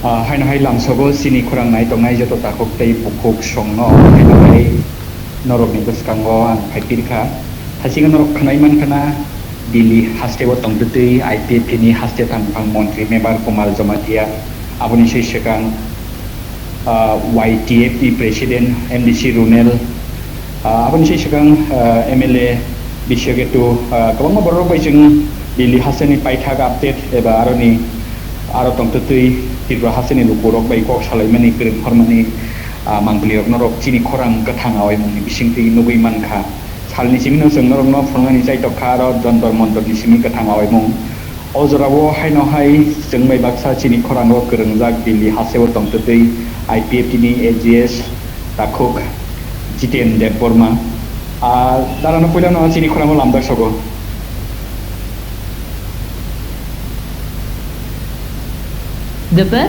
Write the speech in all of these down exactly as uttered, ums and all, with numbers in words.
Ah, haino hai lamsogo chini khorang nai tongnai joto takhuk tei bukhuk songno haino hai norokni bwskango ang phaipirkha. Hachino norok khwnai mankha na Delhi hasteo tongtwtwi I P F T ni haste thangphang montri member Kumar Jamatia, aboni sai swkang, ah, Y T F ni president M D C Runel, ah, aboni sai swkang, ah, M L A Biswaketu, ah, kwbangma borok bai chwng Delhi hasteni paithak update eba aroni aro tongtwtwi Tripura hasteni lukurok bai kok salaimani kwrwng hormani, ah, mangpilirok norok chini khorang kwthang awaimungni bisingtwi nugwi mankha. Salni simino chwng norokno phunuknani chaitok kha aro Jontor Montorni simi kwthang awaimung. O jorao haino hai chwng bai baksa chini khorango kwrwngjak Delhi hasteo tongtwtwi I P F T ni A G S takhuk Jiten Debbarma. Ah, darano puilano chini khorango lamjak sogo. Debe?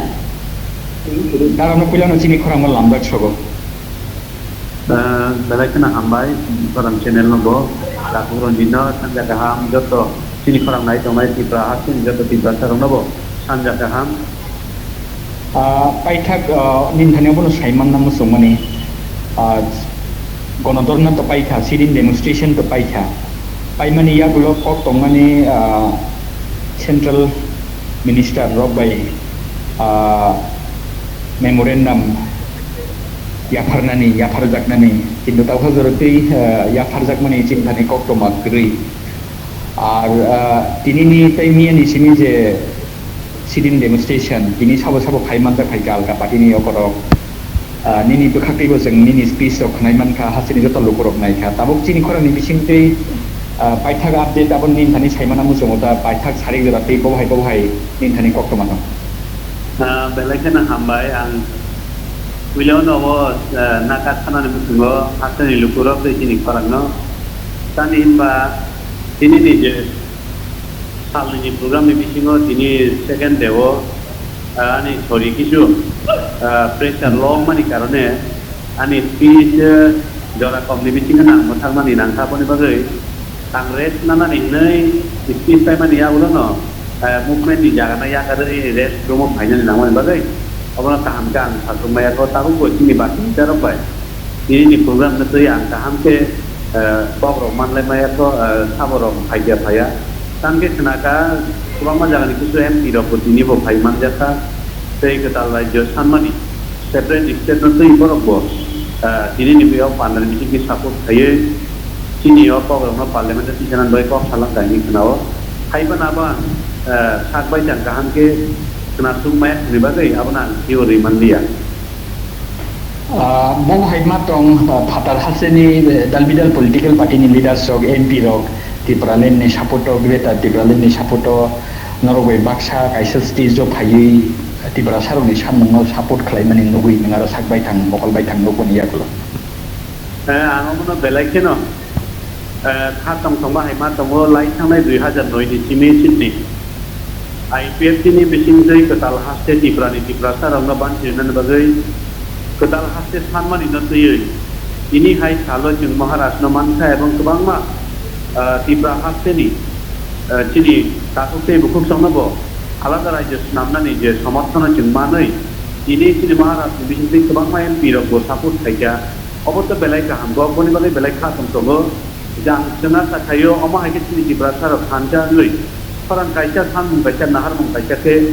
Darano puilano chini khorango lamjak sogo. Ah, belai kheno hambai, Khorang channel no bo. Takhuk Ranjit no sanja kaham, joto chini khorang nai tongnai Tripura hasteni joto Tiprasa rok no bo sanja kaham. Ah, paithak, ah, nini thani abono saimanna muchungmani, ah, gonodorna to paikha, sit-in demonstration to paikha. Paimani yagulo kok tongmani, ah, central minister rok bai, ah, memorandum yapharnani, yapharjaknani, kintu tawkha jorotwi, ah, yapharjakmani chini thani koktwma kwrwi. Ar, ah, tinini tei miyani simi je sit-in demonstration, tini sabo sabo khai manjak hai khe alka party ni yokorok. Ah, nini bwkhaktwibo chwng nini speech rok khwnai mankha, hasteni joto lukurok naikha. Tabuk chini khorangni bisingtwi, ah, paithak update abo nini thani saimana muchungo ta, paithak sarik jora tei bobo hai bobo hai nini thani koktwma tong. Ah, belai kheno hambai, ang puilano bo, ah, naka thanani muchungo hasteni lukurok tei chini khorangno. Tani hinba tinini je salnini program ni bisingo tini second day o, ah, ani sori kisu, ah, pressure low wngmani karone ani speech, eh, jora kom ni bisingo nang mwthangmani nangkha, aboni bagwi ang rest nanani hinwi speech paimani yagulono, eh, movement ni jaga no yakarwi rest room o phainani nangmani bagwi obono kaham khe ang satung maya kho, tabukbo chini basi rok bai. Nini ni program no twi ang kaham khe, eh, kok rok manlai maya kho, eh, sabo rok phai khe phaiya. Tang khe khna kha kwbangma jaga ni kisu M P rok bo tini bo phai manjak kha. Tei kwtal rajyo sanmani separate state no twi borok bo, eh, tini ni o pandra ni bising khe support khaiwi chini o kok rok no parliament o tisa nani bagwi kok salang kha hinwi khna o. Hai phano abo ang, eh, sak bai tang kaham khe khna suk maya khwni bagwi abono ang theory man liya. Ah, bo hai ma tong, ah, phatar hasteni, eh, dal bidal political party ni leaders rok, M P rok, Tipraland ni support o, Greater Tipraland ni support o, norok bai baksa kaisa stage o phaiwi Tiprasa rok ni samung no support khlai mani nugwi nwng aro sak bai thang, mokol bai thang nukmani yagulo. Eh, ang omono belai kheno, eh, kha tong tongma hai ma tongo, lai thangnai dui hajar noi ni simi sitni I P F T ni bisingtwi kwtal haste Tipra ni Tiprasa rokno banchi rwnani bagwi kwtal haste sanmani no twiwi tini hai salo chwng Maharaj no mankha ebong kwbangma, eh, Tipra haste ni, eh, chini takhuk tei bukhuk songno bo alada rajyo swnamnani je somorthono chwng manwi tini chini Maharaj ni bisingtwi kwbangma M P rok bo support khaikha. Obo to belai kaham kok, boni bagwi belai kha tong tongo. Jang chwng asa khaio, omo hai khe chini Tiprasa rok thansa wngwi khorang kaisa, sanmung kaisa, naharmung kaisa khe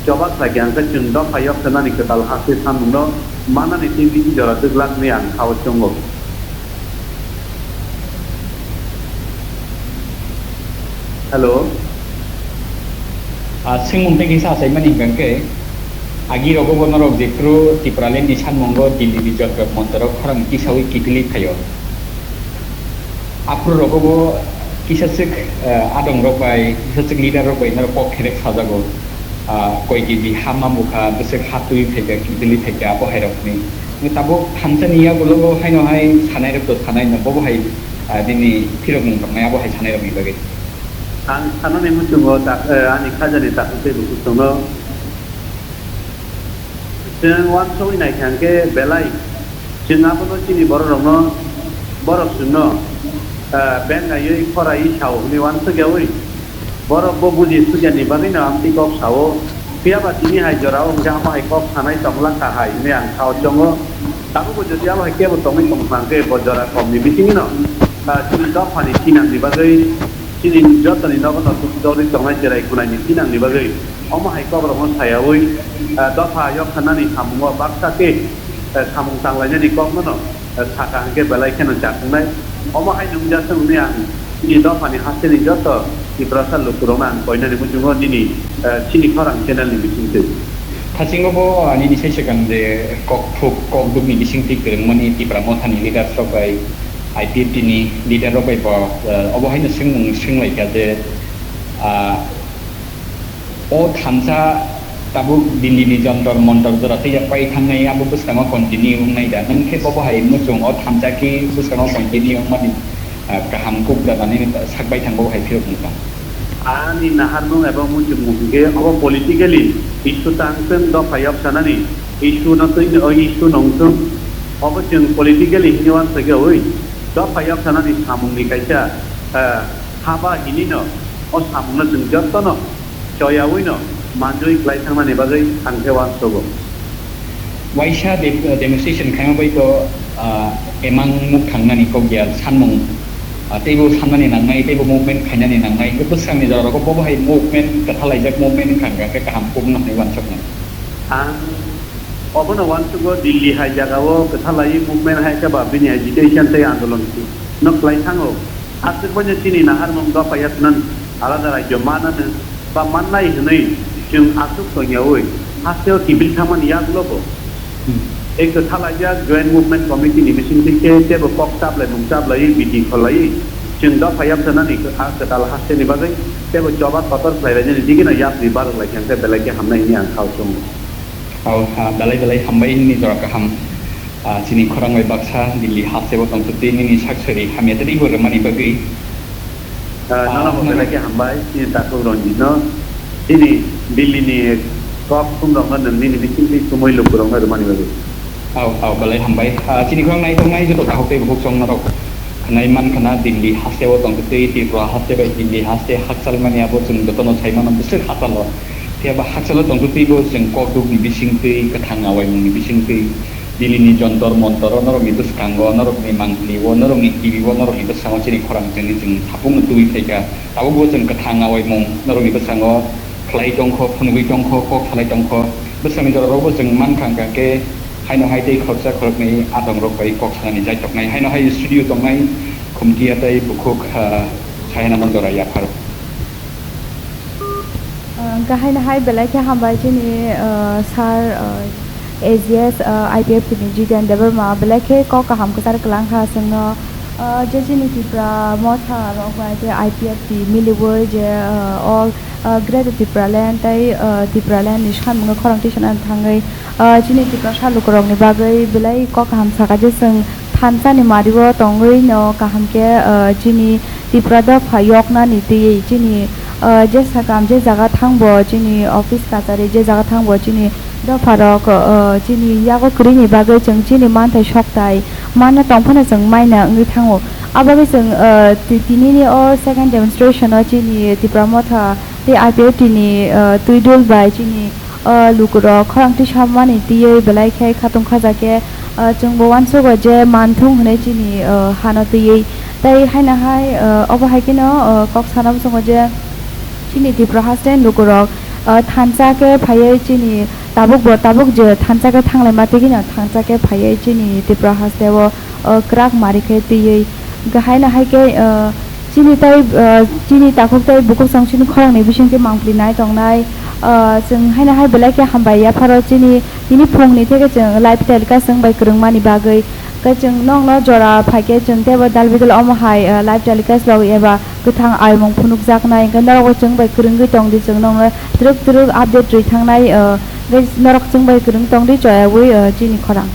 choba khlai khe, ang khe chwng dopha yok khe nani kwtal haste sanmung no manani tei bisi jora twglak hwnwi ang khao chongo. Hello. Ah, swngmung tei kisa achaimani hwnkha khe, agi rogo bo norok jephru Tipraland ni sanmungo Delhi ni Jontor Montor o khorang tisawi kiphilwi phaio. Aphuru rogo bo kisa swk, ah, adong rok bai, kisa swk leader rok bai norok kok kherek sajago. Ah, koi keji ha ma bukha, bwswk ha twi phaikha, kiphilwi phaikha, abo hai rok hwnwi. Tabuk thansa ni yagulo bo haino hai sanai rok to sanai no, bo bo hai, ah, nini phirok mung tongnai abo hai sanai rok ni bagwi. Ang sanani muchungo tak-, eh, ani khajani takhuk tei bukhuk songno. Chwng uansugwi naikha hwnkhe belai chwng abono chini bororokno, borok chwngno, eh, bengaiwi khoraiwi sao hwnwi uansukyaui borok bo buji sukyani bagwino amtwi kok sao. Phiya ba tini hai jora o hwnkhe amo hai kok sanai tong la kha hai hwnwi ang sao chongo. Tabukbo jodi amo hai kebo tongwi tong kha hwnkhe bo jora kokni bisingno, ah, chini dophani thinangni bagwi, chini jotoni nogo no tuk togwi tongnai cherai khwnaini thinangni bagwi omo hai kokrokno sayaui, ah, dopha yok sanani samungo baksa khe, eh, samung tanglainani kokno no, eh, sakha hwnkhe belai kheno chaknai. Omo hai nungjak wngwi ang chini dophani hasteni joto Tiprasa lukurokno ang koinani muchungo nini, eh, chini khorang channel ni bisingtwi. Thasingo bo, ah, nini sai swkang je kok thuk, kok dukni bisingtwi kwrwngmani Tipra Mothani leaders rok bai, I P F T ni leader rok bai bo, eh, obo haino swngmung swnglaikha je, ah, o thansa tabuk Delhi ni Jantar Mantar jora tei ya pai thangnai, abo bwskango continue wngnai da? Nwng khe bobo hai muchung o thansa khe bwskango continue wngmani, ah, kaham kuk da nani sak bai thang bobo hai phiyok wng tong? Ani naharmung eba muchungmung hwnkhe obo politically issue tang chwng dopha yok sanani issue no twi o issue nung chwng obo chwng politically hini uansugwi dopha yok sanani samungni kaisa, ah, haba hinino o samungno chwng jotono choyaui no manjui klai thangmani bagwi ang khe uansugo. Waisa de-, demonstration khaima bai to, ah, emang muk thangnani kok ya sanmung, ah, teibo sanmani nangnai, teibo movement khainani nangnai. Hwnkhe bwskangni jora rogo bobo hai movement, kwthalaijak movement wngkha hwnkhe kaham kok no hwnwi uansuknai. Ang obono uansugo Delhi hai jagao kwthalai movement hai khe ba bini agitation tei andolon no klai thango. Aswk bai no chini naharmung dopha yaknan alada rajyo mananw ba mannai hwnwi chwng aswk tongyaui hasteo kiphil thangmani yagulo bo. Hmm. Tei kwthalaijak Joint Movement Committee ni bisingtwi khe teibo kok chaplaimung chaplaiwi meeting kholaiwi chwng dopha yapsanani a kwtal hasteni bagwi teibo choba kotor khlailainani digino yapri barok lai khe belai khe hamnai hwnwi ang khao chongo. Au, ha, belai belai hambai nini jora kaham. Ah, chini khorang bai baksa Delhi hasteo tongtwtwi nini sak sari hamya tei bo rwmani bagwi. Ah, nono bo belai khe hambai, chini takhuk Ranjit no, chini Delhi ni kok thum rok no nwng nini bisingtwi tumui lukurok no rwmani bagwi. Au, au, belai hambai. Ah, chini khorang nai tongnai joto takhuk tei bukhuk chwng norok nai man khana Delhi hasteo tongtwtwi Tripura haste bai Delhi haste hakchal mani abo chwng jotono sai mano bwswk hakchalo. Phiya ba hakchalo tongtwtwi bo chwng kok dukni bisingtwi kwthang awaimungni bisingtwi Delhi ni Jantar Mantar o norokni bwskango, norokni mangpili o, norokni T V o, norokni bwskango chini khorang chini chwng thapung no tubui phaikha. Tabuk bo chwng kwthang awaimung norokni bwskango khlai tongkho, phunugwi tongkho, kok salai tongkho. Bwskangni jorarok bo chwng mankha hwnkha khe haino hai tei khoroksa khoroknwi adongrok bai kok sanani jaitoknai. Haino hai studio tongnai Khumtia tei bukhuk, ah, Sahina no jora yapharo. Ah, hwnkhe haino hai belai khe hambai chini, ah, sir, ah, A G S, ah, I P F T ni Jiten Debbarma belai khe kok kaham kwchar kwlang kha chwngno, ah, je chini Tipra Motha rok bai tei I P F T miliwi je, ah, all, ah, Greater Tipraland tei, ah, Tipraland ni samungno khorang tisana thangwi, ah, chini Tiprasa lukurokni bagwi belai kok kaham sakha je chwng thansa ni mari o tongwi no kaham khe, ah, chini Tipra dopha yoknani twiwi chini, ah, je sakam je jaga thangbo chini office kachari je jaga thangbo chini dopha rok, ah, chini yago kwrwini bagwi chwng chini manthai sokthai manna tongphano chwng maina wngwi thango. Abagwi chwng, ah, ti-, tinini o second demonstration o chini Tipra Motha tei I P F T ni, ah, twidul bai chini, ah, lukurok khorang tisamani twiwi belai khe khatung khaja khe, ah, chwngbo uansugo je manthung hwnwi chini, ah, hano twiwi. Tei haino hai, ah, obo hai kheno, ah, kok sana bwskango je chini Tripura haste lukurok, ah, thansa khe phaiwi chini tabukbo tabuk je thansa khe thanglaima tei kheno thansa khe phaiwi chini Tripura hasteo o kwrak mari khe twiwi. Hwnkhe haino hai khe, o, chini tei, o, chini takhuk tei bukhuk chwng chini khorang ni bising twi mangpili nai tongnai. O, chwng haino hai belai khe hambai yapharo chini, tini phung ni theke chwng live telecast wng bai kwrwng mani bagwi. Hwnkhe chwng nokno jora phai khe chwng teibo dal bidal omo hai, o, live telecast rok eba kwthang aimung phunukjaknai. Hwnkhe norok bo chwng bai kwrwngwi tong di, chwng nokno twrwk twrwk update rwi thangnai, o, hwnkhe norok chwng bai kwrwng tong di choyaui, o, chini khorang.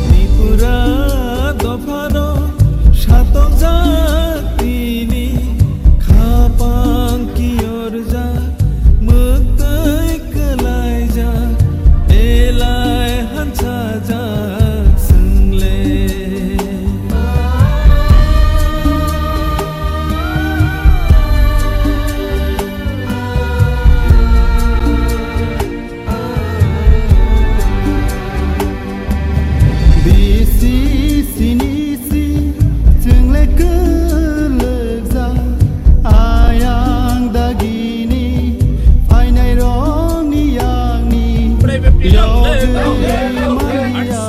Tripura dophano satokjak tini khapang kiyorjak, mwktwi kwlaijak, belai hansajak chwngle. Bisi sini si chwngle kwlwkjak ayang dagini phainairokni yakni yogwi manya.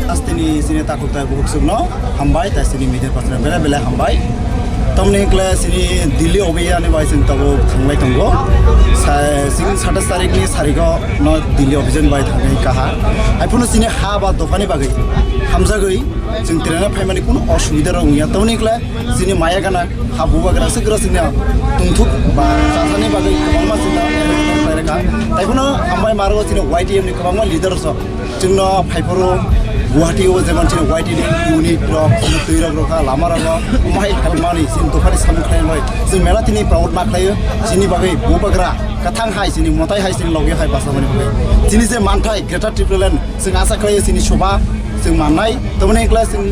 Astini sini takhuk tai bukhuk sukno hambai, tai sini media person bela bela hambai. Tamni kle sini Delhi obiya ni bai sing tabo thanglai tongo. Sa-, sing satas tarik ni sarigo no Delhi obiya ni bai thangai kaha. Ai phunu sini ha ba dophani bagwi hamjagwi chwng train o phaimani kunu osubida rok wngya. Tamni kle sini maya gana ha bubagra swkra sini tungthuk ba chathani bagwi kwbangma sini arrangement khlai rwkha. Tai phano hambai maro sini Y T F ni kwbangma leader rok chwngno phaiphuru Guwahati o jemon chini Y T F ni unit rok chini twi rok rokha lama rogo omo hai help mani chini dophani samung khlai rwkha. Chwng mela tini proud ma khlaio chini bagwi bubagra kwthang hai chini mwtai hai chini logi hai basa mani bagwi. Chini je manthai Greater Tipraland chwng asa khlaio chini soba chwng mannai, tamoni hwnkhe chwng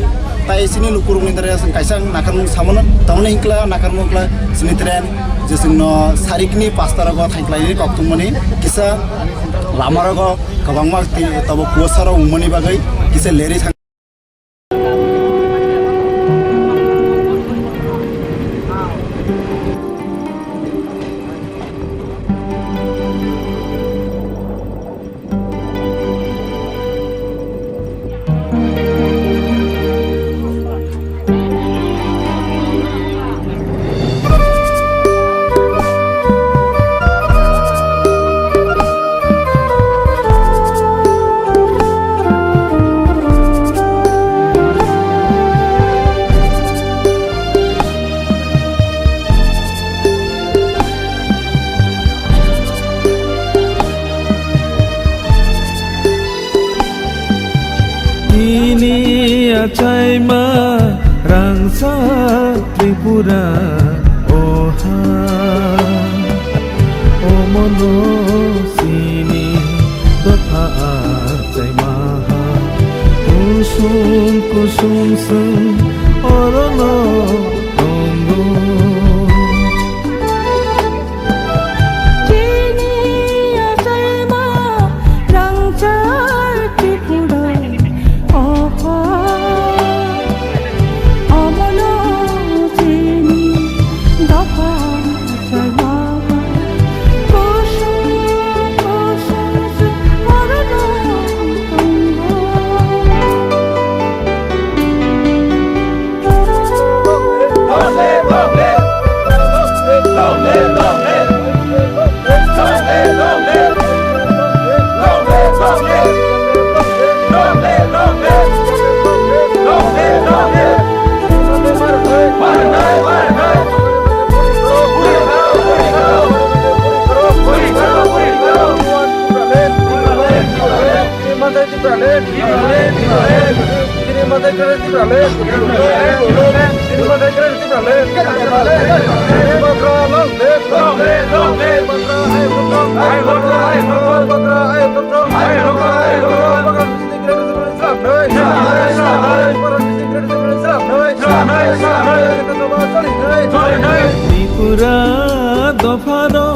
tai chini lukurokni dare chwng kaisa nakarmung samono, tamoni hwnkhe nakarmung wngkha chini train je chwngno sarikni pasta rogo thangkhlaini koktwmani kisa lama rogo kwbangma tei tabuk kuasarok wngmani bagwi kisa lerwi thang. Nini achaima rangchak Tripura o ha, omono chini dopha achaima ha. Kusung kusung chwng orono tongo. Chini achaima rangchak Tripura o ha, omono chini dopha achaima ha. Kusung kusung chwng orono tongo. Tripura dophano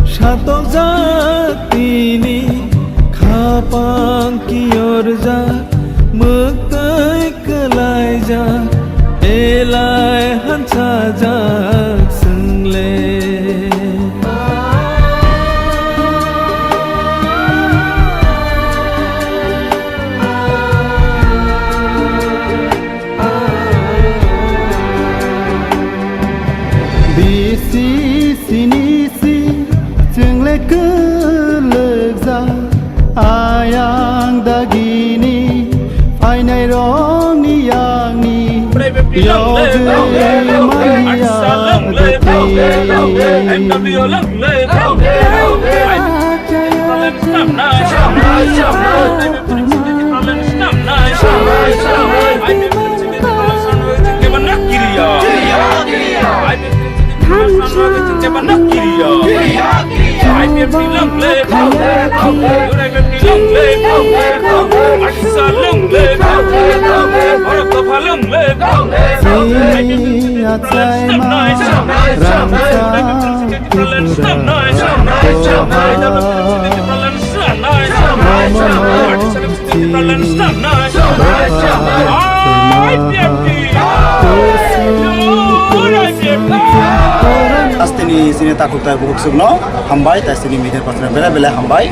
satokjak tini, khapang kiyorjak, mwktwi kwlaijak, elai hansajak chwngle. Bisi sinisi chwngle kwlwkjak ayang dagini phainairokni yakni yogwi manya dagini. Chini achaima ramsa Tripura. Astini sini takhuk tai bukhuk sukno hambai, tai sini media pasna bela bela hambai.